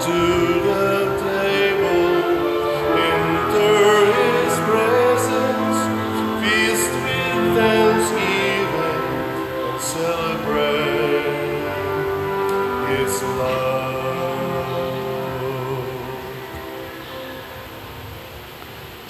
To the table, enter His presence, feast with thanksgiving, and celebrate His love.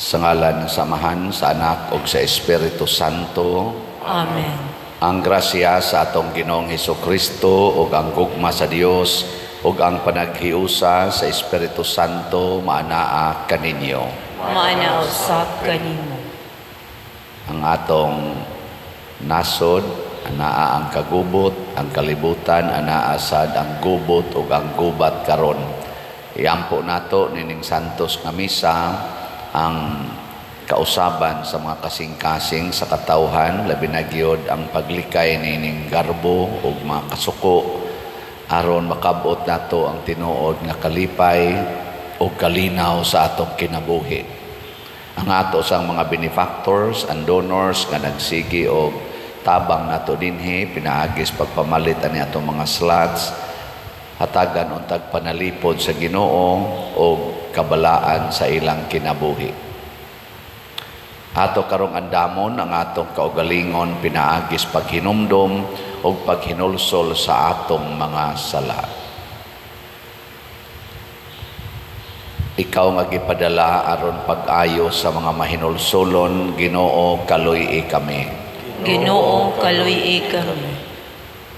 Sa ngalan sa Amahan, sa Anak ug sa Espiritu Santo. Amen. Ang grasya sa atong Ginoong Hesus Kristo ug ang gugma sa Dios ug ang panaghiusa sa Espiritu Santo maanaa kaninyo. Maana usab kanimo. Ang atong nasod anaa ang kagubot, ang kalibutan anaa sad ang gubot ug ang gubat karon. Iampo nato nining santos nga misa ang kausaban sa mga kasing-kasing sa katawhan, labi na gyud ang paglikay nining garbo ug mga kasuko aron makabot nato ang tinuod nga kalipay ug kalinaw sa atong kinabuhi. Ang ato sang mga benefactors and donors nga nagsigi og tabang nato dinhi pinaagis pagpamalit ani atong mga slots, hatagan untag panalipod sa Ginoo og kabalaan sa ilang kinabuhi. Ato karong andamon ang atong kaugalingon pinaagis paghinumdom og paghinulsol sa atong mga sala. Ikaw nga gipadala aron pag-ayo sa mga mahinulsolon, Ginoo, kaluy-i kami. Ginoo, kaluy-i kami.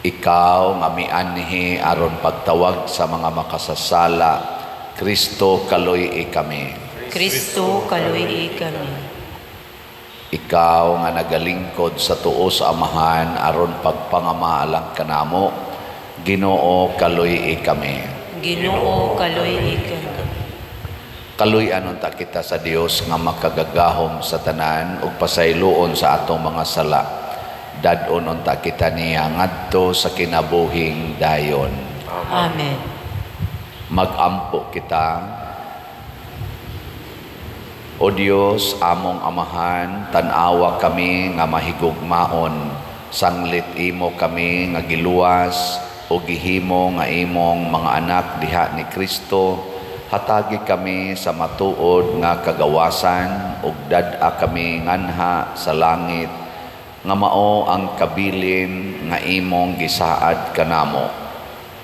Ikaw nga mianhi aron pagtawag sa mga makasasala, Kristo, kaluy-i kami. Kristo, kaluy-i kami. Ikaw nga nagalingkod sa tuo sa Amahan aron pagpangamaalang kanamo, Ginoo, kaluy-i kami. Ginoo, kaluy-i kami. Kaluy-an unta kita sa Dios nga makagagahom sa tanan ug pasayloon sa atong mga sala. Dad-on unta kita niya ngadto sa kinabuhing dayon. Amen. Magampo kita. O Dios, among Amahan, tan-awa kami nga mahigugmaon, sanglit imo kami nga giluwas o gihimo nga imong mga anak diha ni Kristo. Hatagi kami sa matuod nga kagawasan ug dad-a kami nganha sa langit nga mao ang kabilin nga imong gisaad kanamo.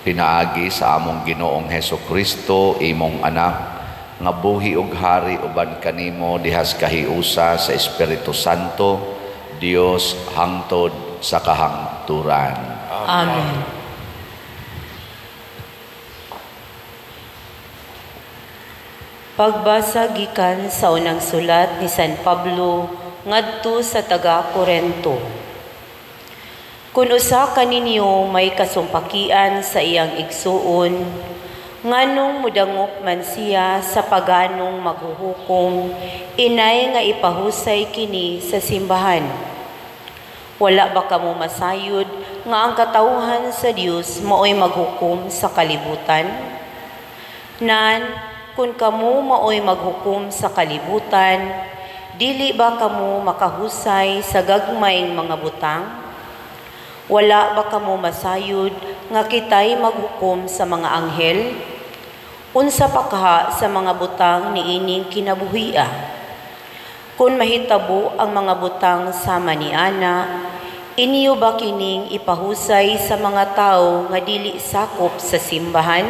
Pinaagi sa among Ginoong Hesus Kristo, imong anak, nga buhi ug hari uban kanimo dihas kahiusa sa Espiritu Santo, Dios hangtod sa kahangturan. Amen. Pagbasa gikan sa unang sulat ni San Pablo ngadto sa taga Korento. Kun usa kaninyo may kasumpakian sa iyang igsuon, nganong mudangop man siya sa paganong maghuhukom, inay nga ipahusay kini sa simbahan. Wala ba kamo masayod nga ang katawhan sa Dios maoy maghukom sa kalibutan? Nan, kun kamo maoy maghukom sa kalibutan, dili ba kamo makahusay sa gagmayng mga butang? Wala ba kamo masayod nga kitay maghukom sa mga anghel? Unsa pa kaha sa mga butang niining kinabuhia? Kun mahitabo ang mga butang sama ni ana, inyo ba kining ipahusay sa mga tawo nga dili sakop sa simbahan?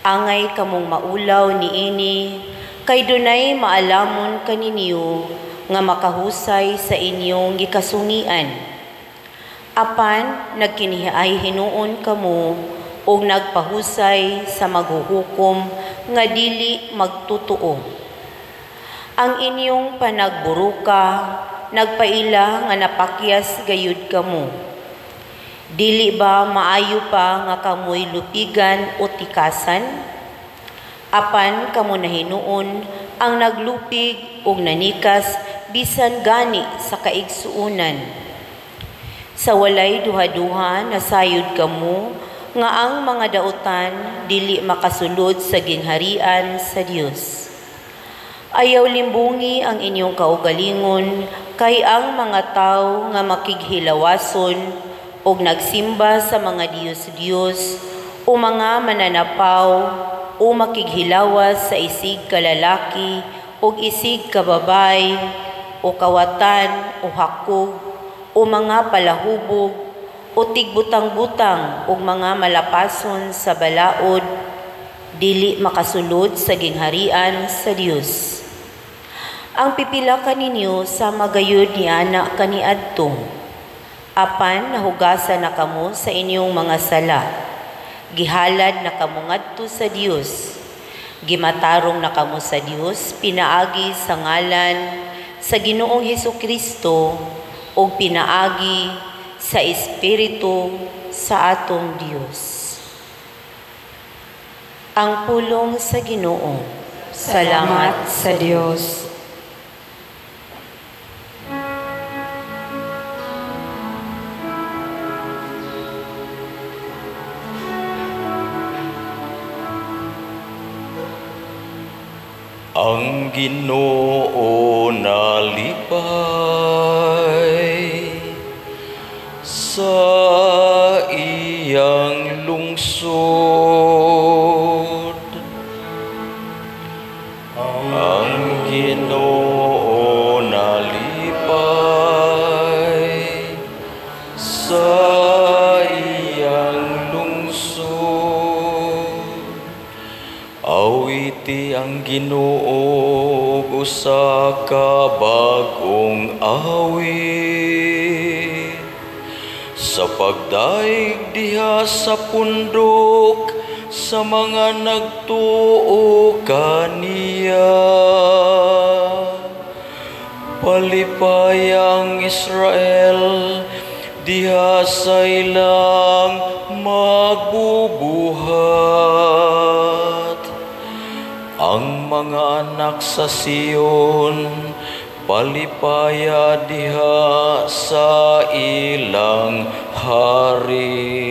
Angay kamong maulaw niini, kay dunay maalamon kaninyo nga makahusay sa inyong gikasungian. Apan nagkinihaay hinuon kamo ug nagpahusay sa maghuhukom nga dili magtotoo. Ang inyong panagburuka nagpaila nga napakyas gayud kamo. Dili ba maayo pa nga kamoy lupigan o tikasan? Apan kamo na hinuon ang naglupig ug nanikas bisan gani sa kaigsuonan. Sa walay duha-duha nasayod kamo nga ang mga dautan dili makasulod sa gingharian sa Dios. Ayaw limbungi ang inyong kaugalingon kay ang mga tawo nga makighilawason og nagsimba sa mga diyos-diyos o mga mananapaw o makighilawas sa isig kalalaki o isig kababay o kawatan o hakog o mga palahubog o tigbutang-butang o mga malapason sa balaod, dili makasulod sa gingharian sa Dios. Ang pipila kaninyo sa magayud ni ana kaniadto, apan nahugasan na kamo sa inyong mga sala, gihalad na kamo ngadto sa Dios, gimatarong na kamo sa Dios pinaagi sa ngalan sa Ginoong Hesukristo ug pinaagi sa Espiritu sa atong Dios. Ang pulong sa Ginoo. Salamat sa Dios. Ang Ginoo nalipay sa iyang lungsod. Ang Ginoo nalipay sa iyang lungsod. Awiti ang Ginoo og usa ka bag-ong awit sa pagdaig diha sa pundok sa mga nagtuo kaniya. Palipayang Israel diha sa ilang magbubuhat. Ang mga anak sa Sion palipaya diha sa ilang hari.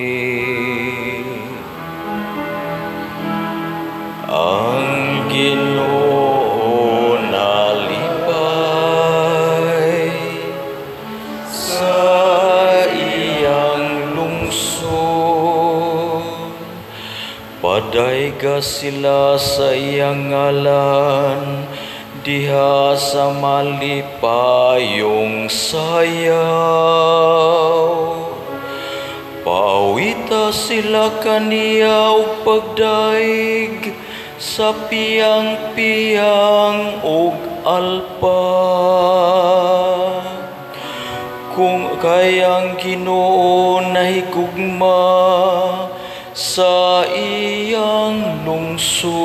Ang Ginoo nalipay sa iyang lungsod. Padayga sila sa iyang ngalan diha sa malipayong sayaw. Paawita sila kaniya og pagdaig sa piyang-piyang og alpa. Kung kayang Ginoo nahigugma sa iyang lungsod,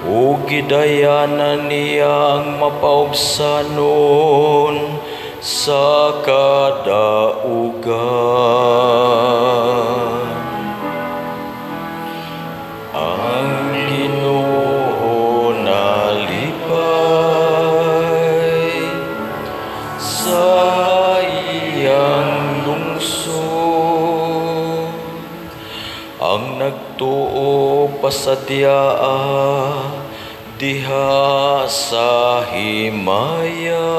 ug gidayanan niya ang mapaubsanon sa kadaugan. Ang Ginoo nalipay sa iyang lungsod. Ang nagtuo pasadyaa diha sa himaya.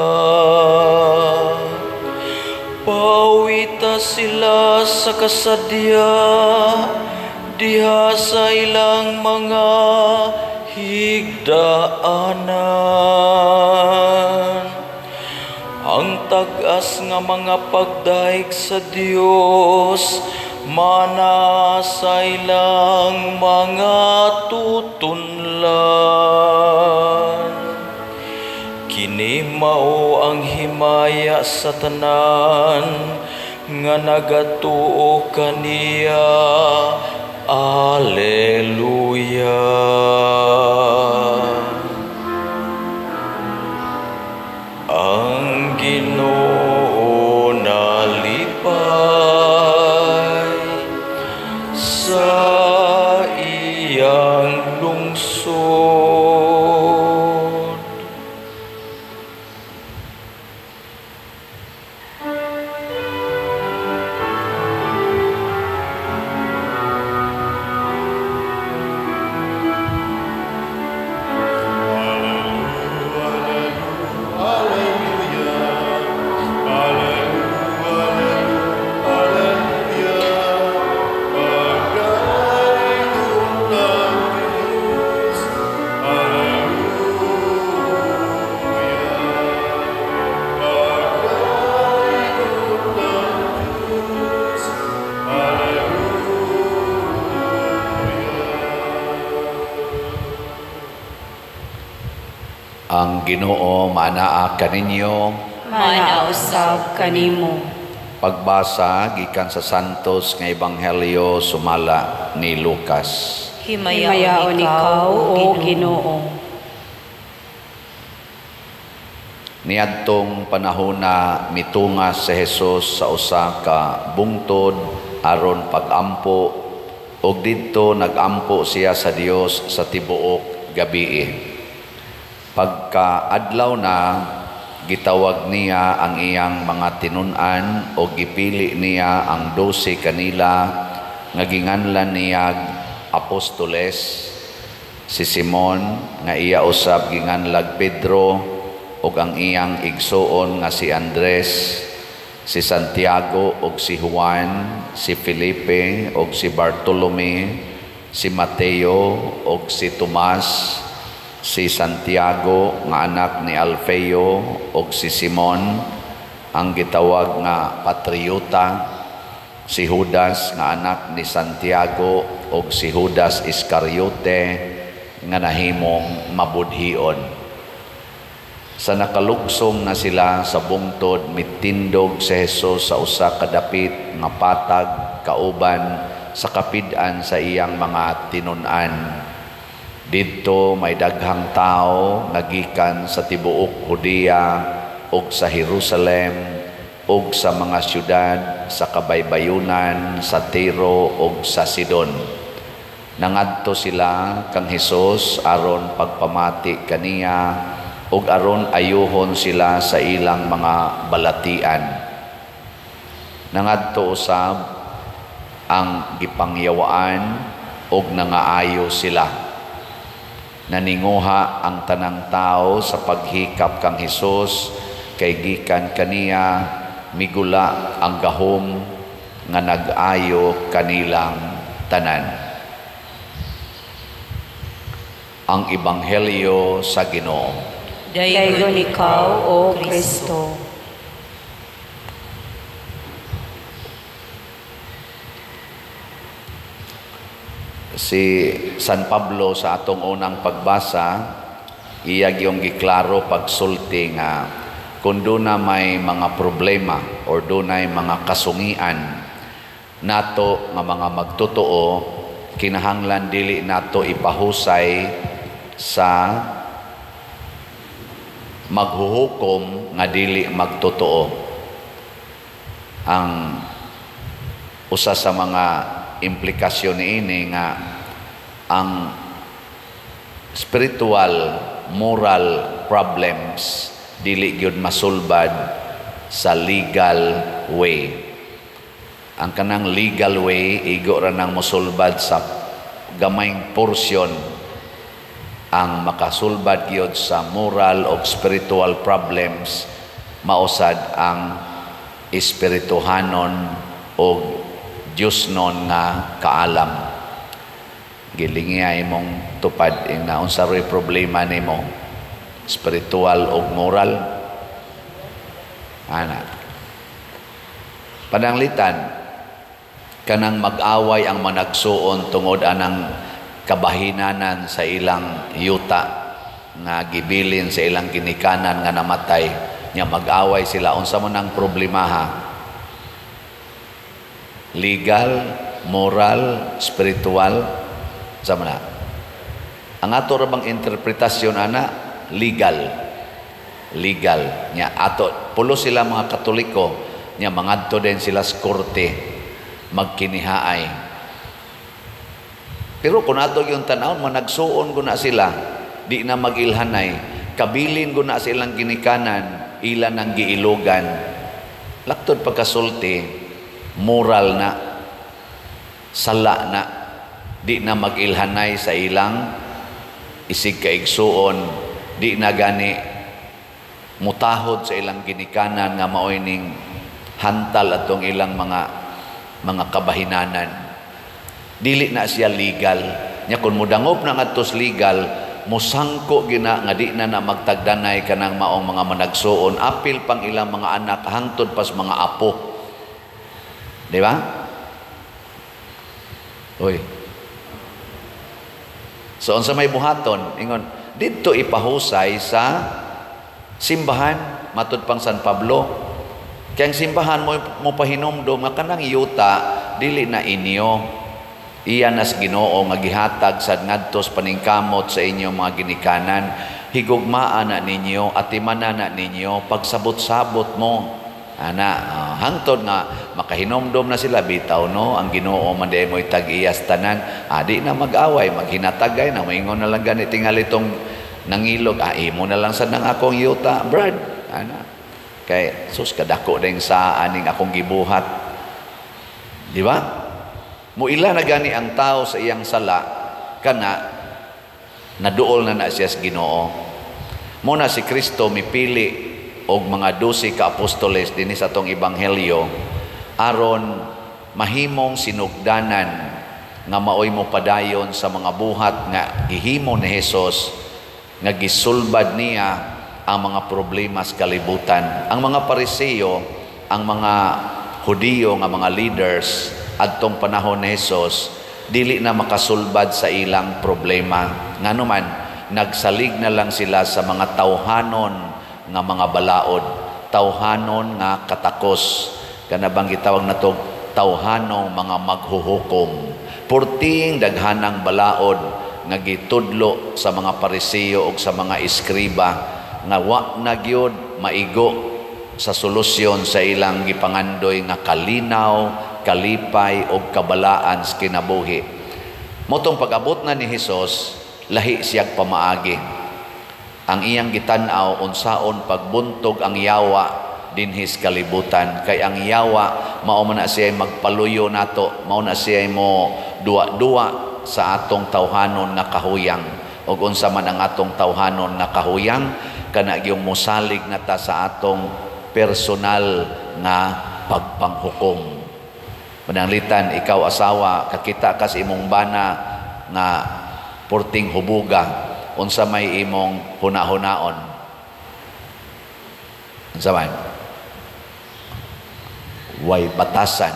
Pawita sila sa kasadya diha sa ilang mga higdaanan. Ang tag-as nga mga pagdaig sa Dios mana sa ilang mga tutunlan. Kini mao ang himaya sa tanan nga nagatuo kaniya. Alleluia. Ang Ginoo nalipay sa iyang lungsod. Alleluia, alleluia, alleluia. Ang Ginoo maanaa kaninyo. Maanaa usab kanimo. Pagbasa gikan sa Santos nga Ebanghelyo sumala ni Lucas. Himayaon ikaw, o Ginoo. Niadtong panahona mitungas si Jesus sa usa ka bungtod aron pagampo, ug didto nagampo siya sa Dios sa tibuok gabii. Pagka adlaw na, gitawag niya ang iyang mga tinun-an o gipili niya ang 12 kanila nga ginganlan niyag apostoles, si Simon nga iya usab ginganlag Pedro, ug ang iyang igsuon nga si Andres, si Santiago ug si Juan, si Felipe ug si Bartolome, si Mateo ug si Tomas, si Santiago nga anak ni Alfeo ug si Simon ang gitawag nga Patriota, si Judas nga anak ni Santiago ug si Judas Iscariote nga nahimong mabudhion. Sa nakalugsong na sila sa bungtod, mitindog si Jesus sa usa ka dapit nga patag kauban sa kapid-an sa iyang mga tinun-an. Didto may daghang tao nga gikan sa tibuok Judea ug sa Jerusalem ug sa mga syudad sa kabaybayunan sa Tiro ug sa Sidon. Nangadto sila kang Hesus aron pagpamati kaniya ug aron ayuhon sila sa ilang mga balatian. Nangadto usab ang gipangyawaan ug nangaayo sila. Naninguha ang tanang tao sa paghikap kang Hesus kay gikan kaniya migula ang gahom nga nag-ayo kanilang tanan. Ang Ebanghelyo sa Ginoo. Daygon ikaw, O Kristo. Si San Pablo sa atong unang pagbasa, iya gyung giklaro pagsulti nga kung doon may mga problema or dunay mga kasungian nato nga mga magtotoo, kinahanglan dili nato ipahusay sa maghuhukom nga dili magtotoo. Ang usa sa mga implikasyon niini nga ang spiritual, moral problems dili gyud masulbad sa legal way. Ang kanang legal way igo ra nang mosulbad sa gamayng porsyon. Ang makasulbad gyud sa moral o spiritual problems mausad ang espirituhanon o Diyosnon nga kaalam. Gilingiya imong tupad ing naunsa roy problema nimo, spiritual o moral. Ana. Pananglitan kanang mag-away ang managsuon tungod anang kabahinanan sa ilang yuta nga gibilin sa ilang ginikanan nga namatay, nya mag-away sila, unsa man ang problemaha? Legal, moral, spiritual, sa man na. Ang ato ra bang interpretasyon ana, legal. Legal nya ato pulo sila mga Katoliko, nya mangadto din sila sa korte magkinihaay. Pero kung ato yung tan-awon, managsuon ko na sila, di na magilhanay, kabilin ko na silang ginikanan, ilan ang giilugan. Laktod pagkasulti, moral na, sala na, di na magilhanay sa ilang isig kaigsuon, di na gani mutahod sa ilang ginikanan nga maoy ning hantal atong ilang mga kabahinanan. Dili na siya legal. Nya kun modangop na ngadtos legal, mosangko gina nga di na na magtagdanay kanang maong mga managsuon, apil pang ilang mga anak hangtod pas mga apo. Di ba? Uy. So unsa may buhaton, ingon Didto ipahusay sa simbahan, matud pang San Pablo. Kaya ang simbahan mo mo pahinumdom nga kanang yuta dili na inyo. Iya nas Ginoo nga gihatag sad ngadtos paningkamot sa inyong mga ginikanan. Higugmaa na ninyo, atimana na ninyo, pagsabot-sabot mo. Ana, hangtod nga makahinomdom na sila, bitaw no, ang Ginoo man di mo'y tag-iyas tanan. Adi na mag-away, maghinatagay na, maingon na lang gani tingali tong nangilog, imo na lang sad nang akong yuta, brad. Ana. Kay sus kadako ding sa aning akong gibuhat. Di ba? Muila na gani ang tao sa iyang sala kana naduol na na siya sa Ginoo. Muna si Kristo mipili og mga 12 ka apostoles dinhi sa atong ebanghelyo aron mahimong sinugdanan nga maoy mo padayon sa mga buhat nga gihimo ni Hesus nga gisulbad niya ang mga problema sa kalibutan. Ang mga Pariseo, ang mga Hudiyo nga mga leaders adtong panahon ni Hesus dili na makasulbad sa ilang problema. Ngano man, nagsalig na lang sila sa mga tawhanon nga mga balaod, tawhanon nga katakos, kana bang gitawag nato tawhanong mga maghuhukom. Purting daghanang balaod nga gitudlo sa mga Pariseo ug sa mga eskriba nga wa na gyud maigo sa solusyon sa ilang gipangandoy nga kalinaw, kalipay og kabalaan sa kinabuhi. Motong pag-abot na ni Hesus, lahi siyag pamaagi. Ang iyang gitan-aw unsaon pagbuntog ang yawa dinhis kalibutan, kay ang yawa mao man na siya magpaluyo nato, mao na siya mo duwa-duwa sa atong tawhanon nga kahuyang. Og unsa man ang atong tawhanon nga kahuyang, kana gyung mosalig na ta sa atong personal nga pagpanghukom. Pananglitan, ikaw asawa, kakita ka sa imong bana nga porting hubuga, unsa may imong huna-hunaon? Unsa man? Way batasan,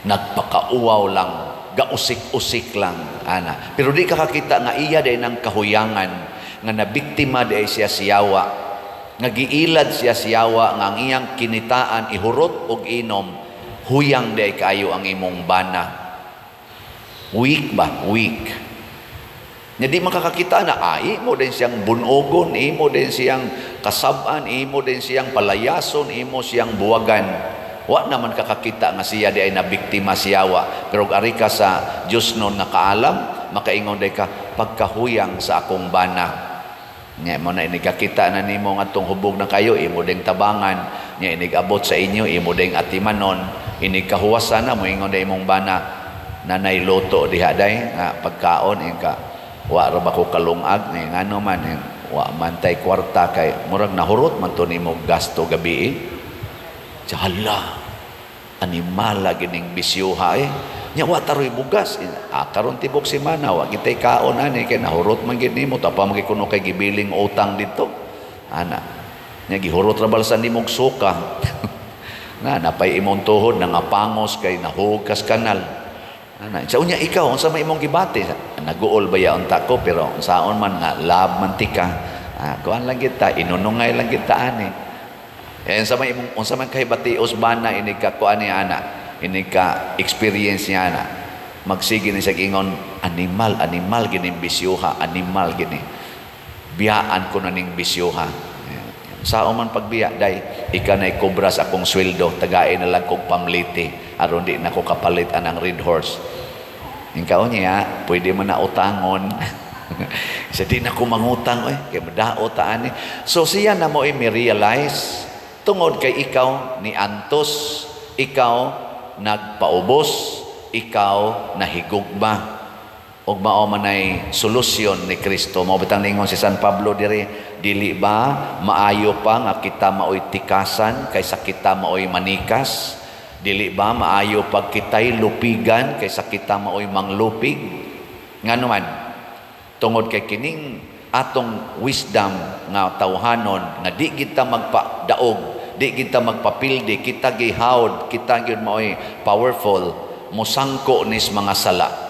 nagpakauwaw lang, gausik-usik lang, ana. Pero di ka kakita nga iya day ng kahuyangan, nga nabiktima day siya siyawa, nga giilad siya siyawa, nga ang iyang kinitaan ihurot og inom, huyang day kayo ang imong bana. Weak ba? Weak. Nga di makakakita na, imo din siyang bunogon, imo din siyang kasab-an, imo din siyang palayason, imo siyang buwagan. Wa naman kakakita nga siya di ay nabiktima siyawa. Pero ari ka sa Diyos nun nga kaalam, makaingon day ka, pagkahuyang sa akong bana. Nga mo na inigakita na nimo nga atong hubog na kayo, imo ding tabangan, nga inigabot sa inyo, imo ding atimanon, inigkahuwasan na, moingon day imong bana, nanay luto diha day, nga pagkaon, ingka, wa ra ba ko kalungag, nga ngano man, wa man tay kwarta kay murag nahurot man to nimo gasto gabi eh. Hala, animala gining bisyuha eh. Nya wa taroy bugas. Karon tibok semana wa kitay kaon ani kay nahurot man gid nimo, tapa man gid kuno kay gibiling utang didto. Ana. Nya gihurot ra balsan nimog suka. Na napay imong tuhod nangapangos kay nahugkas kanal. Ana, sa unya ikaw unsa may imong gibati? Naguol ba ya unta ko pero unsaon man nga love man tika. Kuan lang kita, inunungay lang kita ani. Eh, unsa may imong unsa man kay batios bana inig ka kuan ni ana, inig ka experience niya ana. Magsige ni siya ingon, animal, animal gini bisyuha, animal gini. Biyaan ko na ning bisyuha. Sao man pagbiya day, ika na'y kobra sa akong sweldo, tagain na lang kog pamliti aron di na ko kapalit anang red horse. Ikaw niya, pwede man na utangon. Sa di na ko mangutang oy, kay madaot ta ani. So siya na mo i-realize tungod kay ikaw ni antos, ikaw nagpaubos, ikaw nahigugma. Og mao man ay solusyon ni Kristo. Mao bitang ningon si San Pablo diri, dili ba maayo pa nga kita maoy tikasan kaysa kita maoy manikas? Dili ba maayo pag kita'y lupigan kaysa kita maoy manglupig? Ngano man, tungod kay kining atong wisdom nga tawhanon nga di kita magpadaog, di kita magpapildi, kita gihawd, kita gyud maoy powerful, mosangko nis mga sala.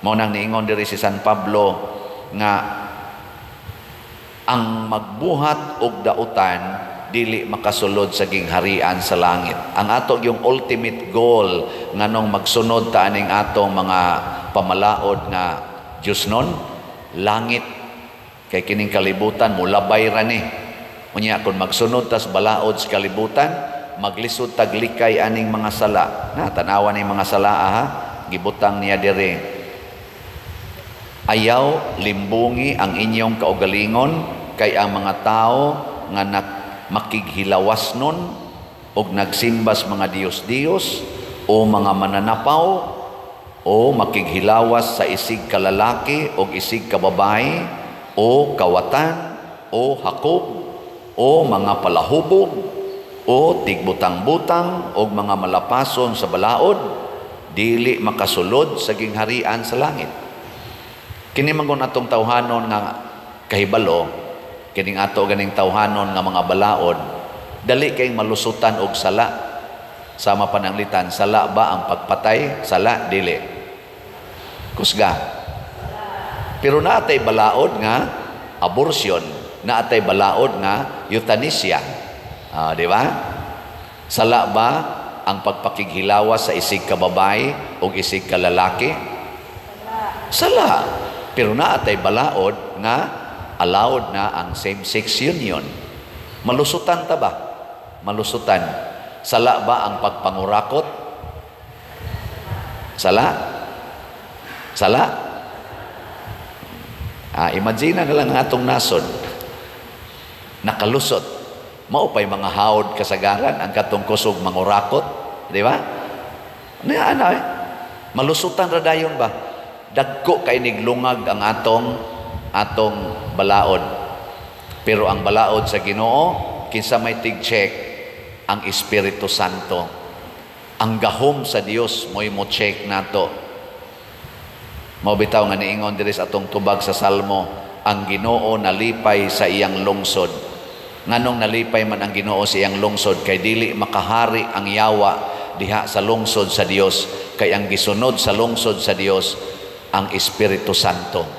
Mao nang niingon diri si San Pablo nga Ang magbuhat og dautan dili makasulod sa gingharian sa langit. Ang ato yung ultimate goal nganong magsunod ta aning atong mga pamalaod nga Diyosnon, langit. Kay kining kalibutan mulabay ra ni. Unya kung magsunod tas balaod sa kalibutan, maglisod taglikay aning mga sala. Na tanawa ning mga sala ha, gibutang niya diri. Ayaw limbungi ang inyong kaugalingon kay ang mga tao nga makighilawas nun og nagsimbas mga diyos-diyos o mga mananapaw o makighilawas sa isig kalalaki o isig kababae o kawatan o hakob o mga palahubog o tigbutang-butang o mga malapason sa balaod, dili makasulod sa gingharian sa langit. Kini man gun atong tawhanon nga kahibalo, kining ato ganing tawhanon nga mga balaod, dali kay malusutan og sala. Sama pananglitan, sala ba ang pagpatay? Sala, dili. Kusga. Pero naatay balaod nga abortion, naatay balaod nga euthanasia. Di ba? Sala ba ang pagpakighilawas sa isig ka babae o isig ka lalaki? Sala. Pero naatay balaod nga allowed na ang same-sex union. Malusutan ta ba? Malusutan. Sala ba ang pagpangurakot? Sala? Sala? Imagine na lang atong nasod. Nakalusot. Mao pa'y mga hawd kasagaran ang katong kusog mangurakot. Di ba? Ano eh? Malusutan ra dayon ba? Dagko kay niglungag ang atong balaod. Pero ang balaod sa Ginoo, kinsa may tig-check? Ang Espiritu Santo. Ang gahom sa Dios mo'y mo check nato. Mao bitaw nga niingon diri sa atong tubag sa Salmo, ang Ginoo nalipay sa iyang lungsod. Nganong nalipay man ang Ginoo sa iyang lungsod? Kay dili makahari ang yawa diha sa lungsod sa Dios, kay ang gisunod sa lungsod sa Dios ang Espiritu Santo.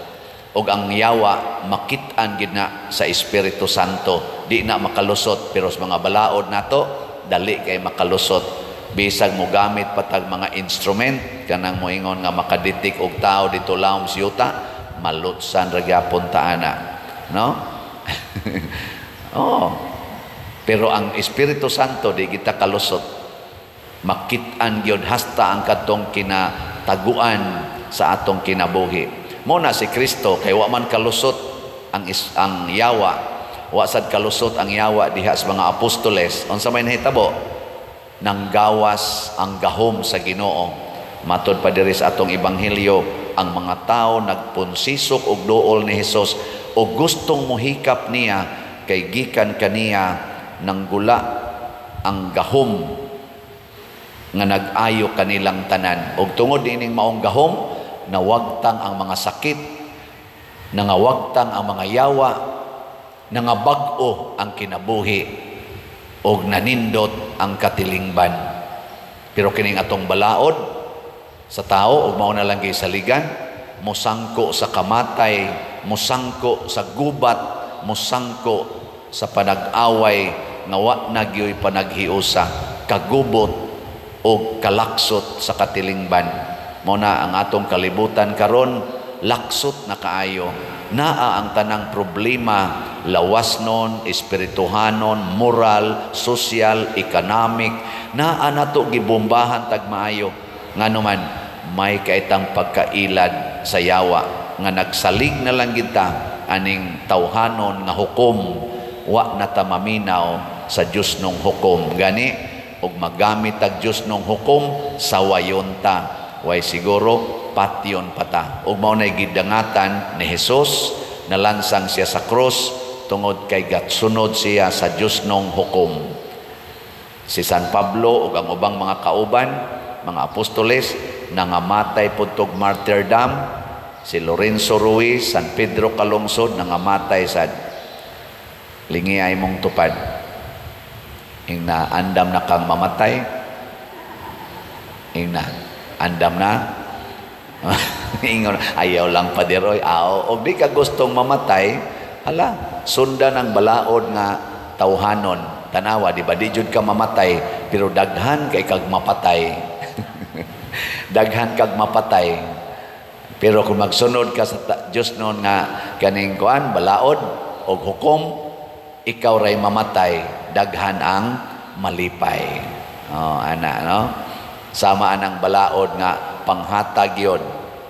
Og ang yawa makit-an gid na sa Espiritu Santo, di na makalusot. Pero sa mga balaod nato dali kay makalusot. Bisag mo gamit patag mga instrument kanang moingon nga makaditik og tao dito lawom sa yuta, malutsan ra gyapon ta ana, no? Oh. Pero ang Espiritu Santo di kita kalusot. Makit-an gyud hasta ang katong kinataguan sa atong kinabuhi. Mo na si Kristo kay wa man kalusot ang yawa, wa sad kalusot ang yawa diha sa mga apostoles. Unsa may nahitabo? Nanggawas ang gahom sa Ginoo. Matod pa diri sa atong ebanghelyo, ang mga tao nagpunsisok og duol ni Hesus og gustong mohikap niya kay gikan kaniya nanggula ang gahom nga nag-ayo kanilang tanan. Og tungod ining maong gahom, nawagtang ang mga sakit, nangawagtang ang mga yawa, nangabag-o ang kinabuhi, og nanindot ang katilingban. Pero kining atong balaod sa tao, og mao na lang gisaligan, mosangko sa kamatay, mosangko sa gubat, mosangko sa panag-away nga wa na gyoy panaghiusa, kagubot og kalaksot sa katilingban. Mao na ang atong kalibutan karon, laksot na kaayo. Naa ang tanang problema, lawasnon, espirituhanon, moral, social, economic. Naa nato gibombahan tag maayo. Ngano man may kaitang pagkailad sa yawa nga nagsalig na lang kita aning tawhanon nga hukom, wa na ta maminaw sa Dios nung hukom. Gani og magamit tag Dios nung hukom, sawayon ta, way siguro patyon pata. Ug mao nay gidangatan ni Hesus, nalansang siya sa krus tungod kay gatsunod siya sa Dios nung hukom. Si San Pablo ug ang ubang mga kauban, mga apostoles, nangamatay pud tog martyrdom. Si Lorenzo Ruiz, San Pedro Calungsod, nangamatay sad. Lingi ay mong tupad. Ingna andam na kang mamatay. Ingna andam na. Ingon, ayaw lang padiroy. Aw, og di ka gustong mamatay, Hala, sundan ang balaod nga tawhanon. Tanawa, di ba? Di jud ka mamatay, pero daghan kay kag mapatay. Daghan kag mapatay. Pero kung magsunod ka sa Diyos noon nga kaning kuan balaod og hukom, ikaw ray mamatay, daghan ang malipay. Oh, ana, no? Sama anang balaod nga panghatag yun,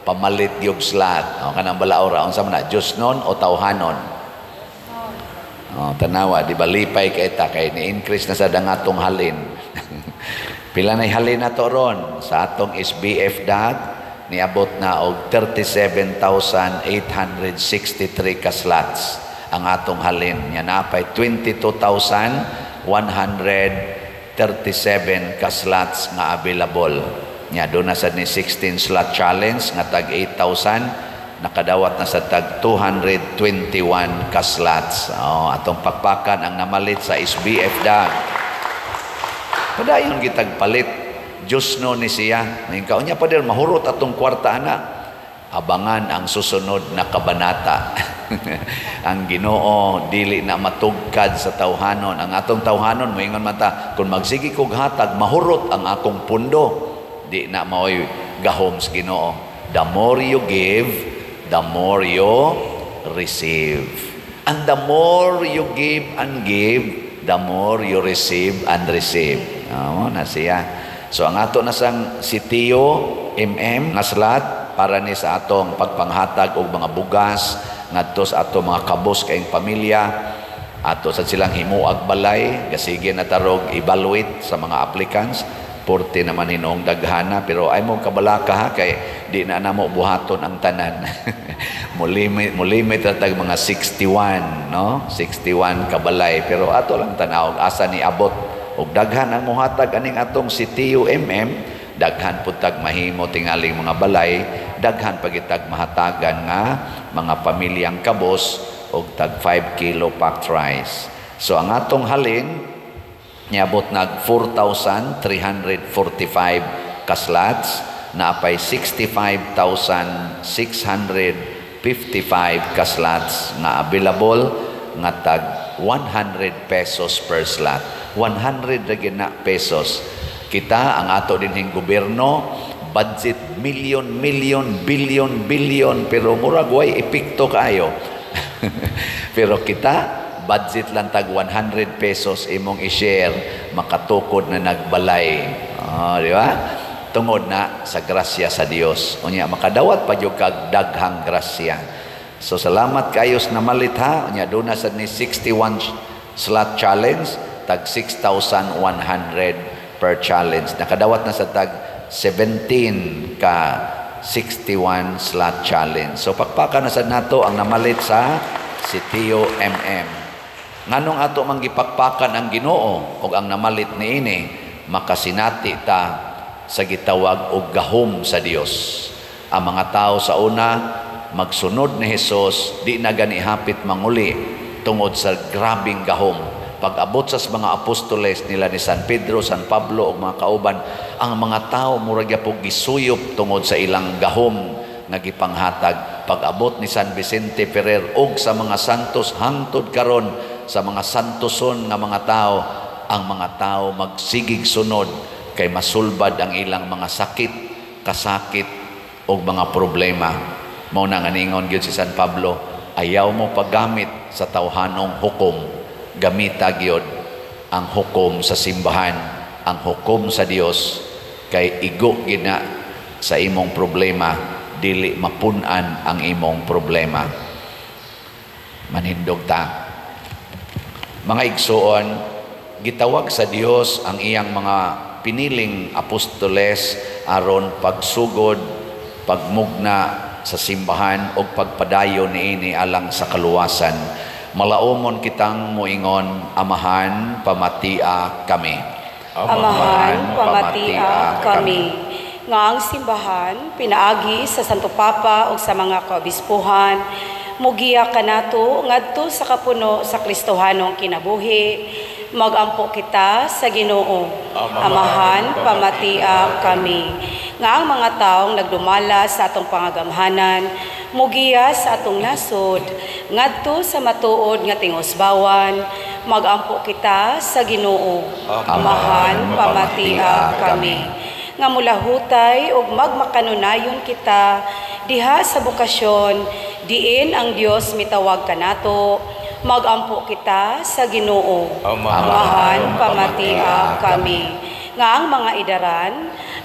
pamalit yung slot. O, kanang balaod ra, unsa man na, Diyos nun o tawhanon? Oh, tanawa, di ba lipay kay ta kay ni-increase na sa dangatong halin. Pila na halin na to ron sa atong SBF DAG, niabot na og 37,863 ka slots ang atong halin. Nya napay 22,137 ka slots nga available. Nya do na sad ni 16 slot challenge nga tag 8,000, nakadawat na sa tag 221 ka slots. Oh, atong pakpakan ang namalit sa SBF DAG. Padayon gitag palit. Diyos no ni siya. Ngayon kaunya pa din, mahurot atong kwarta ana. Abangan ang susunod na kabanata. Ang Ginoo dili na matugkad sa tawhanon. Ang atong tawhanon moingon man ta, kung magsige kog hatag, mahurot ang akong pundo. Di na maoy gahom sa Ginoo. The more you give, the more you receive. And the more you give and give, the more you receive and receive. Oh, na siya. So ang ato na sang si Tio MM nga slot para ni sa atong pagpanghatag og mga bugas ngadto sa ato mga kabos kaayong pamilya, ato sa silang himuag balay, gasige na tarog evaluate sa mga applicants. Porte naman hinuong daghana, pero ay mo kabalaka ha, kay di na namo buhaton ang tanan. Mulimit ra tag mga 61, no? 61 kabalay, pero ato lang tan-aw asa ni abot og daghan ang mohatag aning atong si TUMM, daghan pud tag mahimo tingaling mga balay, daghan pagitag mahatagan nga mga pamilyang kabos og tag 5 kilo packed rice. So ang atong halin niabot nag 4,345 ka slots, naapay 65,655 ka slots nga available nga tag 100 pesos per slot. 100 ra gyud na pesos. Kita ang ato dinhing gobyerno budget million, million, billion, billion, pero murag way epekto kaayo. Pero kita budget lang tag 100 pesos imong i-share, makatukod na nagbalay. Oh, di ba? Tungod na sa grasya sa Dios. Unya makadawat pa jud kag daghang grasya. So salamat kayo sa namalit ha. Unya doon na sad ni 61 slot challenge tag 6,100 per challenge. Nakadawat na sa tag 17 ka 61 slot challenge. So pakpakan na sad nato ang namalit sa si Tio MM. Nganong ato man gipakpakan ang Ginoo og ang namalit niini, makasinati ta sa gitawag og gahom sa Dios. Ang mga tao sa una magsunod ni Hesus, di na gani hapit manguli tungod sa grabing gahom. Pag-abot sa mga apostoles nila ni San Pedro, San Pablo ug mga kauban, ang mga tao murag gyapon gisuyop tungod sa ilang gahom nga gipanghatag. Pag-abot ni San Vicente Ferrer ug sa mga santos hangtod karon sa mga santoson nga mga tao, ang mga tao magsigig sunod kay masulbad ang ilang mga sakit, kasakit ug mga problema. Mao na nga ningon gyud si San Pablo, ayaw mo paggamit sa tawhanong hukom, gamita gyud ang hukom sa simbahan, ang hukom sa Dios, kay igo gyud na sa imong problema, dili mapun-an ang imong problema. Manindog ta. Mga igsuon, gitawag sa Dios ang iyang mga piniling apostoles aron pagsugod, pagmugna sa simbahan o pagpadayon niini alang sa kaluwasan. Malaumon kitang moingon, Amahan, pamatia kami. Amahan, pamatia kami. Nga ang simbahan, pinaagi sa Santo Papa o sa mga kaobispuhan, mugiya kanato ngadto sa kapuno sa Kristohanong kinabuhi, magampo kita sa Ginoo. Amahan, pamatia kami. Nga ang mga taong nagdumala sa atong pangagamhanan, mugiya sa atong nasod, ngadto sa matuod nga tingusbawan, magampo kita sa Ginoo. Amahan, pamatia kami. Nga mulahutay ug magmakanunayon kita diha sa bokasyon diin ang Dios mitawag kanato, magampo kita sa Ginoo. Amahan, pamatia kami. Nga ang mga idaran,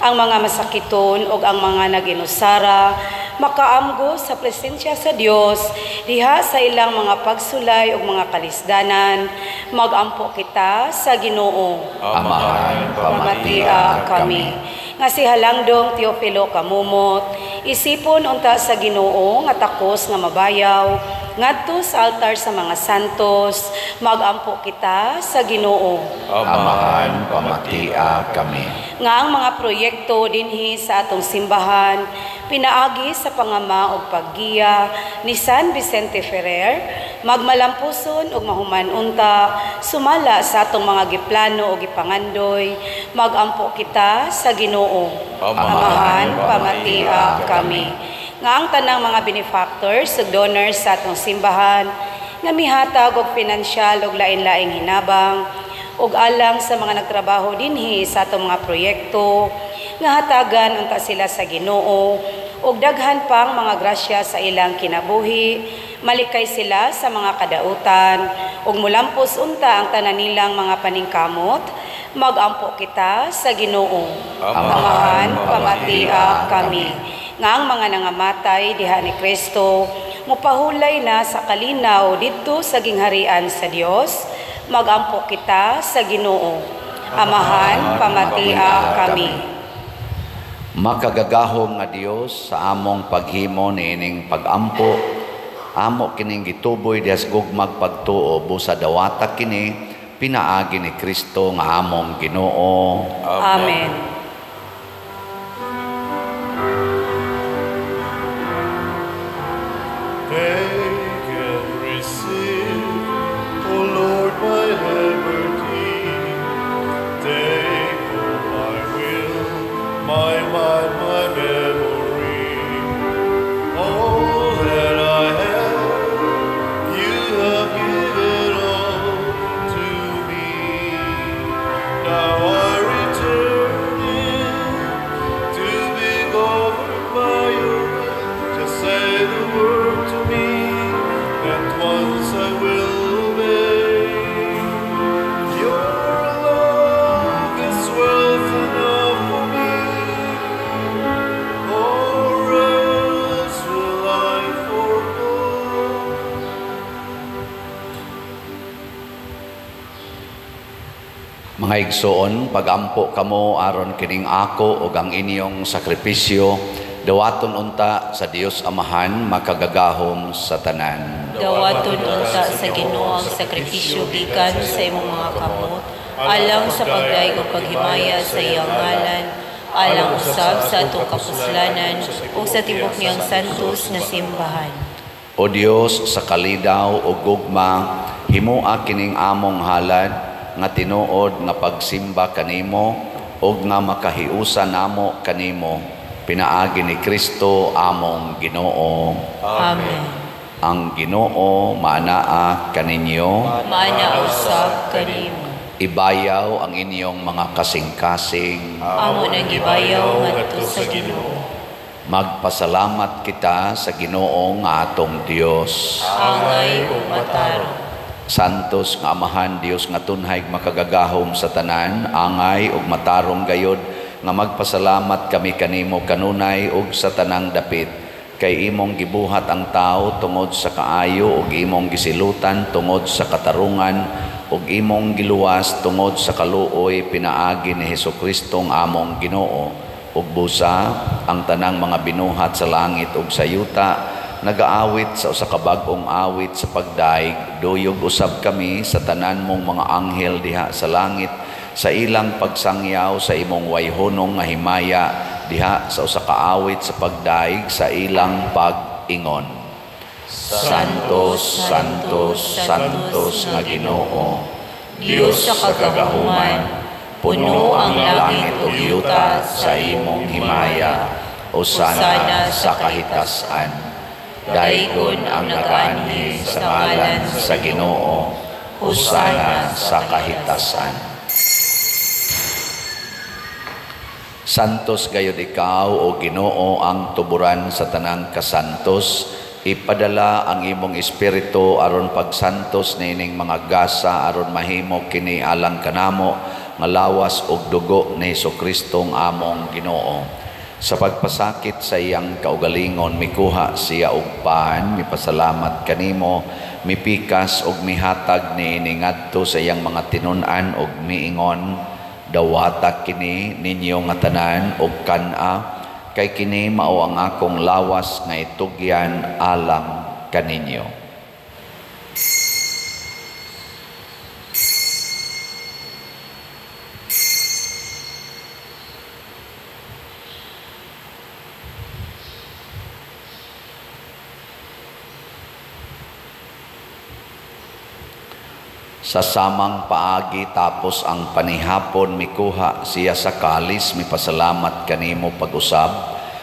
ang mga masakiton ug ang mga naginusara makaamgo sa presensya sa Dios diha sa ilang mga pagsulay ug mga kalisdanan, magampo kita sa Ginoo. Amahan, pamatia kami. Nga si Halangdong Teofilo Kamumot, isipon unta sa Ginoo nga takos nga mabayaw ngadto sa altar sa mga santos, magampo kita sa Ginoo. Amahan, pamatia kami. Nga ang mga proyekto dinhi sa atong simbahan pinaagi sa pangama og paggiya ni San Vicente Ferrer, magmalampuson ug mahuman unta sumala sa atong mga giplano ug gipangandoy, magampo kita sa Ginoo. Amahan, pamatia kami. Nga ang tanang mga benefactors ug donors sa atong simbahan nga mihatag og pinansyal ug lain-laing hinabang ug alang sa mga nagtrabaho dinhi sa atong mga proyekto, nga hatagan unta sila sa Ginoo ug daghan pang mga grasya sa ilang kinabuhi, malikay sila sa mga kadautan ug mulampos unta ang tanan nilang mga paningkamot, magampo kita sa Ginoo. Amahan, pamatia kami. Nga ang mga nangamatay diha ni Kristo mupahulay na sa kalinaw didto sa gingharian sa Dios, magampo kita sa Ginoo. Amahan, pamatia kami. Makagagahom nga Dios, sa among paghimo niining pagampo, amo kining gituboy diha sa gugmag pagtuo, busa dawata kini pinaagi ni Kristo nga among Ginoo. Amen. Take and receive, O Lord, my liberty. Take all my will, my mind, my memory. All that I have, you have given all to me. Now I return it to be governed by your will. Just say the word to me, and once I will obey. Your love is wealth enough for me, or else will I forego. Mga igsoon, pagampo kamo aron kining ako ug ang inyong sakripisyo, dawaton unta sa Dios Amahan makagagahom sa tanan. Dawaton unta sa Ginoo ang sakripisyo gikan sa imong mga kamot, alang sa pagdayeg ug paghimaya sa iyang ngalan, alang usab sa atong kapuslanan ug sa tibok niyang santos nga simbahan. O Dios, sa kalidaw ug gugma, himoa kining among halad nga tinuod nga pagsimba kanimo ug nga makahiusa namo kanimo, pinaagi ni Kristo among Ginoo. Amen. Ang Ginoo maanaa kaninyo, Maanaa usab kanimo. Ibayaw ang inyong mga kasing-kasing. Amo nang gibayaw ngadto sa Ginoo. Magpasalamat kita sa Ginoo nga atong Dios. Angay ug matarong. Santos nga Amahan, Dios nga tunhay makagagahom sa tanan, angay ug matarong gayod nga magpasalamat kami kanimo kanunay ug sa tanang dapit, kay imong gibuhat ang tao tungod sa kaayo ug imong gisilutan tungod sa katarungan ug imong giluwas tungod sa kaluoy pinaagi ni Hesukristo ang among Ginoo. Ug busa ang tanang mga binuhat sa langit ug sa yuta nagaawit sa usa ka bag-ong awit sa pagdaig, duyog usab kami sa tanan mong mga anghel diha sa langit sa ilang pagsangyaw sa imong wayhonong nga himaya diha sa usa ka awit sa pagdaig sa ilang pag-ingon. Santos, Santos, Santos nga Ginoo, Dios sa kagahuman, puno ang langit ug yuta sa imong himaya, usana sa kahitasan. Daygon ang nagaanhi sa ngalan sa Ginoo. Hosana sa kahitasan. Santos gayud ikaw, o Ginoo, ang tuburan sa tanang kasantos. Ipadala ang imong espiritu aron pagsantos niining mga gasa aron mahimo kini alang kanamo nga lawas ug dugo ni Hesukristo among Ginoo. Sa pagpasakit sa iyang kaugalingon, mikuha siya og pan, mipasalamat kanimo, mipikas og mihatag niini ngadto sa iyang mga tinun-an og miingon, dawata kini ninyo nga tanan og kan-a, kay kini mao ang akong lawas nga itugyan alang kaninyo. Sa samang paagi tapos ang panihapon, mikuha siya sa kalis, mipasalamat kanimo pag-usab,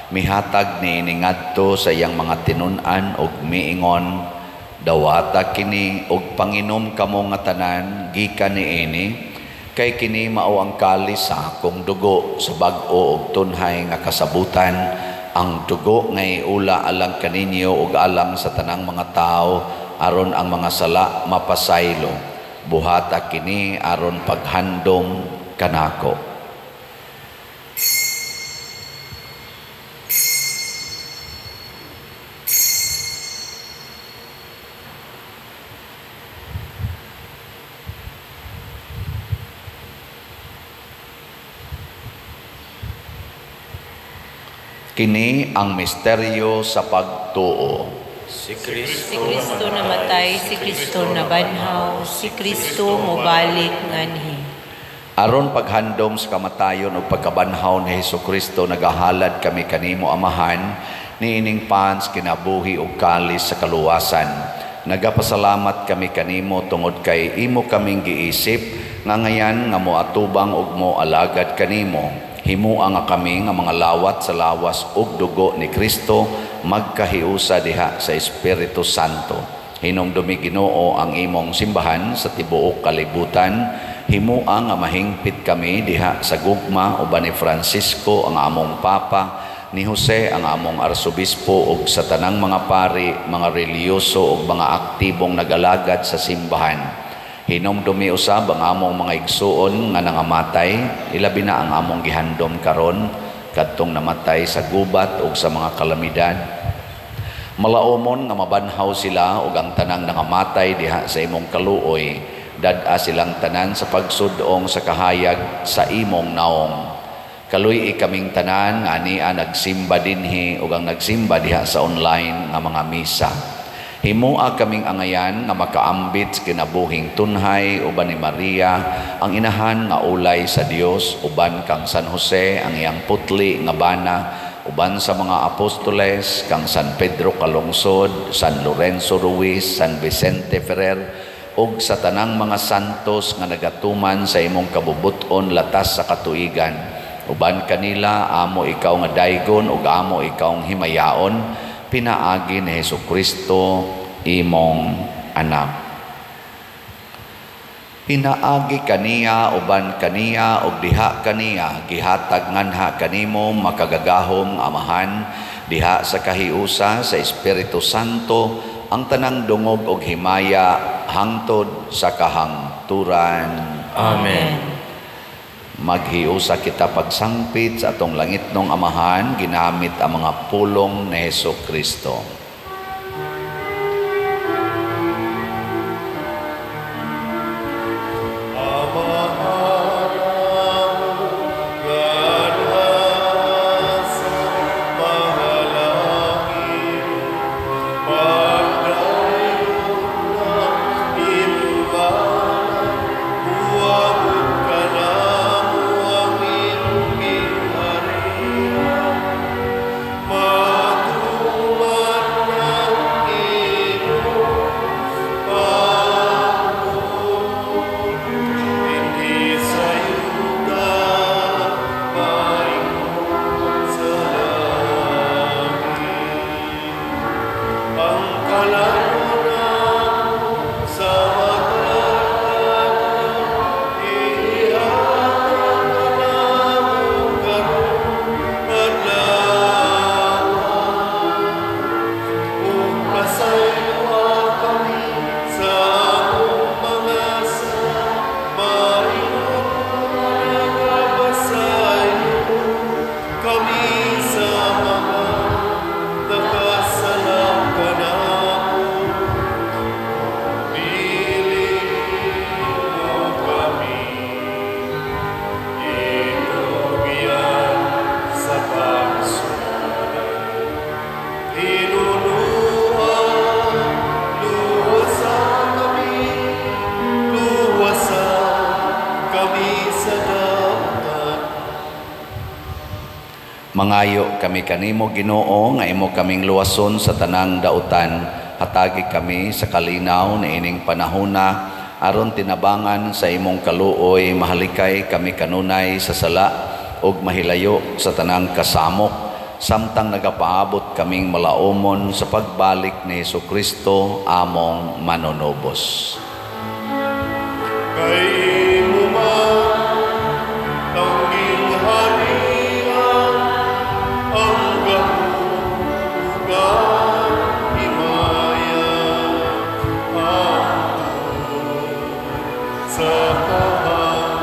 mihatag niini ngadto sa iyang mga tinun-an og miingon, dawata kini og panginom kamo nga tanan gikan niini, kay kini mao ang kalis sa akong dugo sa bag-o og tunhay nga kasabutan, ang dugo nga iula alang kaninyo ug alang sa tanang mga tawo aron ang mga sala mapasaylo. Buhata kini aron paghandom kanako. Kini ang misteryo sa pagtuo. Si Kristo namatay, si Kristo nabanhaw, si Kristo mobalik nganhi. Aron paghandom sa kamatayon ug pagkabanhaw ni Hesukristo, nagahalad kami kanimo Amahan niining pans kinabuhi ug kalis sa kaluwasan. Nagapasalamat kami kanimo tungod kay imo kaming giisip nga ngayan nga moatubang ug moalagad kanimo. Himua nga kami nga mga lawat sa lawas ug dugo ni Kristo magkahiusa diha sa Espiritu Santo. Hinumdumi Ginoo ang imong simbahan sa tibuok kalibutan. Himua nga mahingpit kami diha sa gugma uban ni Francisco ang among Papa, ni Jose ang among Arsobispo ug sa tanang mga pari, mga relihiyoso ug mga aktibong nagalagad sa simbahan. Hinumdumi usab ang among mga igsuon nga nangamatay, ilabi na ang among gihandom karon kadtong namatay sa gubat ug sa mga kalamidad. Malaomon nga mabanhaw sila ug ang tanang nangamatay diha sa imong kaluoy, dad-a silang tanan sa pagsudong sa kahayag sa imong naong. Kaluy-i kaming tanan nga ania nagsimba dinhi ug ang nagsimba diha sa online nga mga misa. Himua kaming angayan nga makaambit sa kinabuhing tunhay uban ni Maria ang inahan nga ulay sa Dios, uban kang San Jose ang iyang putli nga bana, uban sa mga apostoles kang San Pedro Calungsod, San Lorenzo Ruiz, San Vicente Ferrer ug sa tanang mga santos nga nagatuman sa imong kabubut-on latas sa katuigan. Uban kanila amo ikaw nga daygon ug amo ikaw himayaon, pinaagi ni Hesukristo imong anak. Pinaagi kaniya, uban kaniya ug diha kaniya gihatag nganha kanimo makagagahom Amahan diha sa kahiusa sa Espiritu Santo ang tanang dungog og himaya hangtod sa kahangturan. Amen. Maghiusa kita pagsangpit sa atong langitnong Amahan ginamit ang mga pulong ni Hesukristo. Matuman Mangayo kami kanimo, Ginoo, nga imo kaming luwason sa tanang dautan. Hatagi kami sa kalinaw na ining panahona aron tinabangan sa imong kaluoy, mahalikay kami kanunay sa sala ug mahilayo sa tanang kasamok, samtang nagapaabot kaming malaumon sa pagbalik ni Hesukristo among manunubos. Kay imo man ang gingharian, ang gahom ug himaya, hangtod sa kahangturan.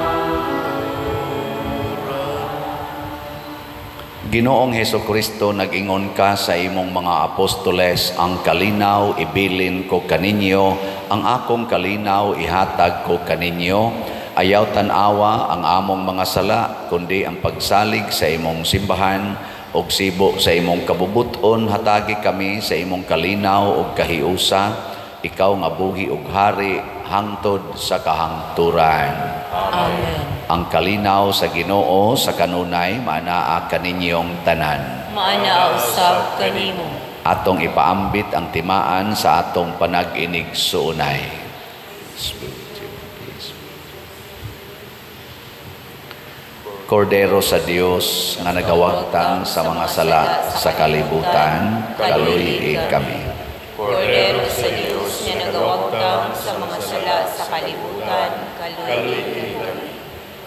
Ginoong Hesukristo, nag-ingon ka sa imong mga apostoles, ang kalinaw ibilin ko kaninyo, ang akong kalinaw ihatag ko kaninyo. Ayaw tan-awa ang among mga sala, kundi ang pagsalig sa imong simbahan ug sibo sa imong kabubuton. Hatagi kami sa imong kalinaw ug kahiusa, ikaw nga buhi ug hari hangtod sa kahangturan. Amen. Ang kalinaw sa Ginoo sa kanunay maanaa kaninyong tanan. Maanaa usab kanimo. Atong ipaambit ang timaan sa atong panag-inig suunay. Kordero sa Dios nga nagawagtang sa mga sala sa kalibutan, kaluy-i kami. Kordero sa Dios nga nagawagtang sa mga sala sa kalibutan, kaluy-i kami.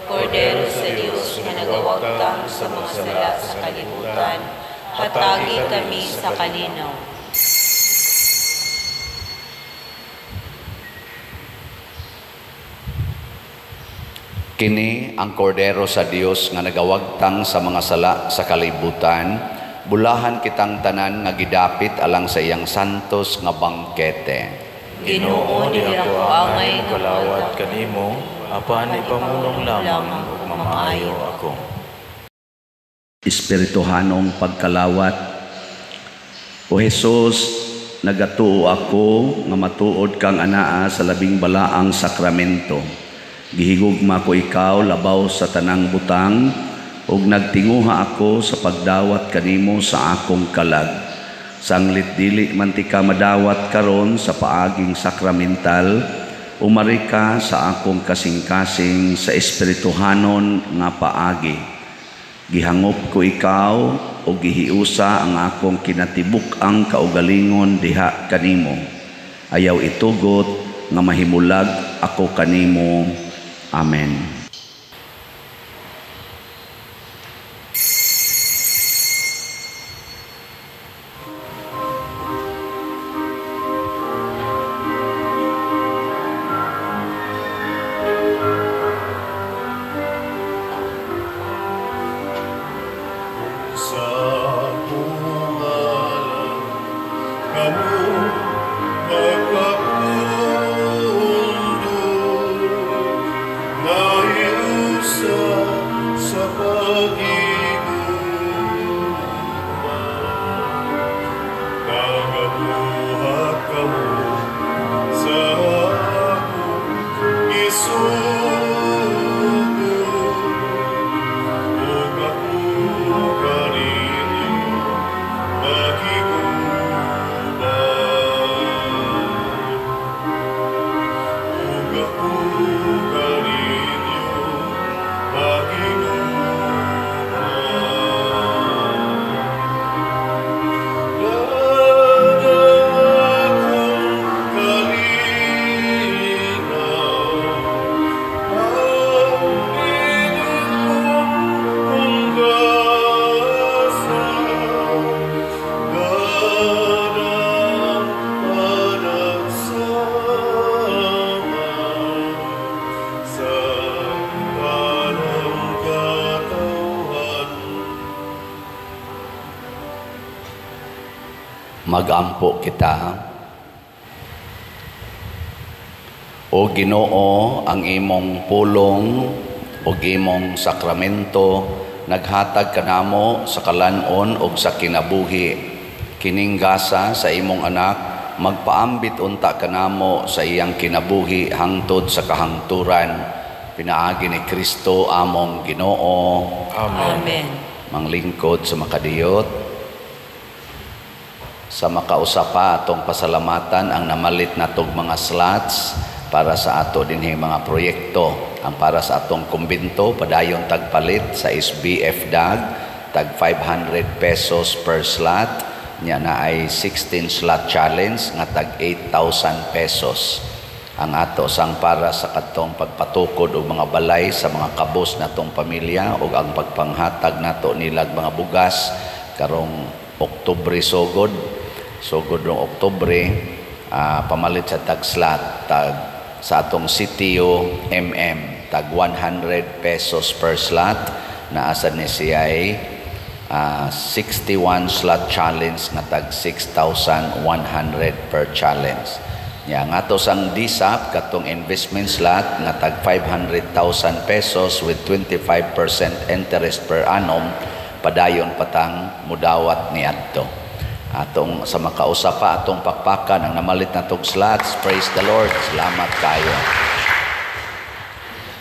Kordero sa Dios nga nagawagtang sa mga sala sa kalibutan, hatagi kami sa kalinaw. Kini ang kordero sa Dios nga nagawagtang sa mga sala sa kalibutan, bulahan kitang tanan nga gidapit alang sa iyang santos nga bangkete. Ginoo, Ginoo, di dili ako ako angay angay nga kalawat kanimo, apan ipamulong lamang ug mamaayo ako. Espirituhanong pagkalawat. O Jesus, nagatuo ako nga matuod kang anaa sa labing balaang sakramento. Gihigugma ko ikaw labaw sa tanang butang, ug nagtinguha ako sa pagdawat kanimo sa akong kalag. Sanglit dili man ti ka madawat karon sa paaging sakramental, umari ka sa akong kasing-kasing sa espirituhanon nga paagi. Gihangop ko ikaw o gihiusa ang akong kinatibuk-ang kaugalingon diha kanimo. Ayaw itugot nga mahimulag ako kanimo. Amen. Sa kungalan kamo magkapundo, nahiusa sa pag-igugma. Nagabuhat kamo sa akong isugo, ug ako kaninyo makiguban. Ug ako kaninyo makiguban. Dada akong kalinaw, ang inyong ungasa, dada ang panagsama sa tanang katawhan. Magampo kita. O Ginoo, ang imong pulong o imong sakramento naghatag kanamo sa kalan-on og sa kinabuhi. Kining gasa sa imong anak magpaambit unta kanamo sa iyang kinabuhi hangtod sa kahangturan. Pinaagi ni Kristo among Ginoo. Amen. Amen. Manglingkod sa makadiyot. Sa makausa pa, atong pasalamatan ang namalit natog mga slots para sa ato dinhi mga proyekto. Ang para sa atong kumbinto, padayon tagpalit sa SBF DAG, tag 500 pesos per slot. Nya na ay 16 slot challenge nga tag 8,000 pesos. Ang ato sang para sa katong pagpatukod og mga balay sa mga kabos natong pamilya ug ang pagpanghatag nato nilag mga bugas karong Oktubre sugod sugod rong Oktubre, pamalit sa tag slot tag sa atong CTO MM tag 100 pesos per slot. Naasa ni siya ay 61 slot challenge nga tag 6,100 per challenge. Nya nga ato sang DSAP, katong investment slot nga tag 500,000 pesos with 25% interest per annum, padayon patang mudawat ni adto. Atong sa makausa pa, atong pakpakan ang namalit na tog slots. Praise the Lord. Salamat kayo.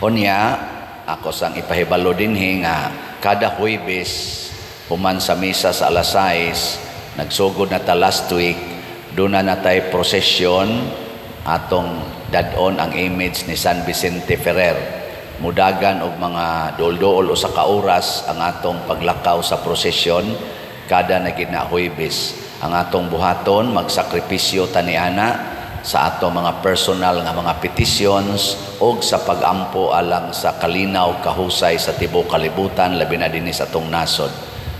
Unya, ako sang ipahibalo dinhi nga kada Huwebes human sa misa sa alas 6, nagsugod na ta last week, doon na natay prosesyon, atong dad-on ang image ni San Vicente Ferrer. Mudagan og mga duol-duol usa ka oras ang atong paglakaw sa prosesyon kada na gid na Huwebes. Ang atong buhaton, magsakripisyo ta niana sa atong mga personal nga mga petitions og sa pagampo alang sa kalinaw, kahusay sa tibuok kalibutan, labi na dinhi sa atong nasod.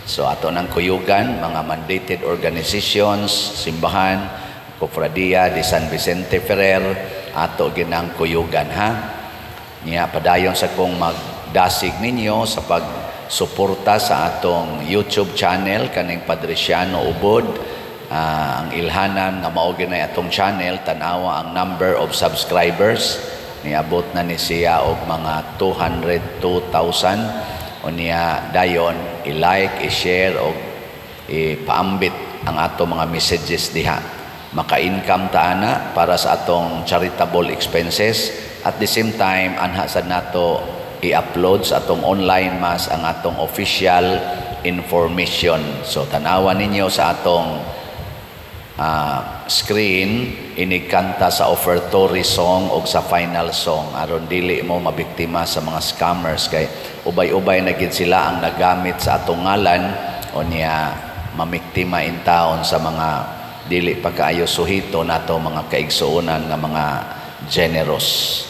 So ato nang kuyugan mga mandated organizations, simbahan, Cofradia de San Vicente Ferrer, ato ginang kuyugan ha. Niya padayon sa kong magdasig ninyo sa pagsuporta sa atong YouTube channel kaning Padriciano Ubod. Ang ilhanan nga mao ginay atong channel, tan-awa ang number of subscribers, niabot na ni siya og mga 202,000. Unya dayon i-like, i-share og ipaambit ang ato mga messages diha. Maka-income ta ana para sa atong charitable expenses. At the same time, anha sad nato i-upload sa atong online mass ang atong official information. So tanawa ninyo sa atong screen, inigkanta sa offertory song o sa final song aron dili mo mabiktima sa mga scammers, kay ubay-ubay na gid sila ang nagamit sa atong ngalan. O niya mamiktima in taon sa mga dili pa kaayo suhito nato mga kaigsuonan nga mga generous.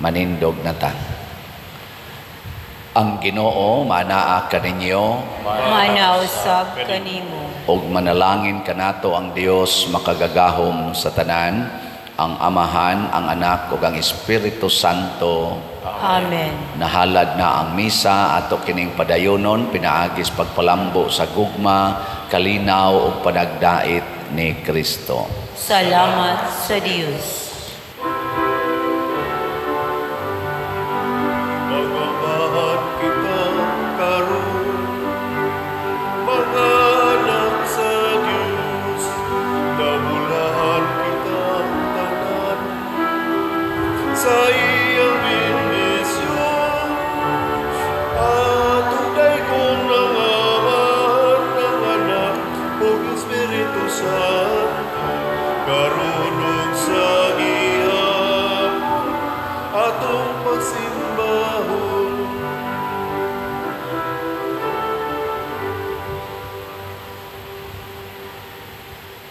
Manindog na ta. Ang Ginoo manaa kaninyo. Manausab kanimo. Ug manalangin kanato ang Dios makagagahom sa tanan, ang Amahan, ang Anak ug ang Espiritu Santo. Amen. Nahalad na ang misa, ato kining padayonon pinaagis pagpalambo sa gugma, kalinaw ug panagdait ni Kristo. Salamat sa Dios.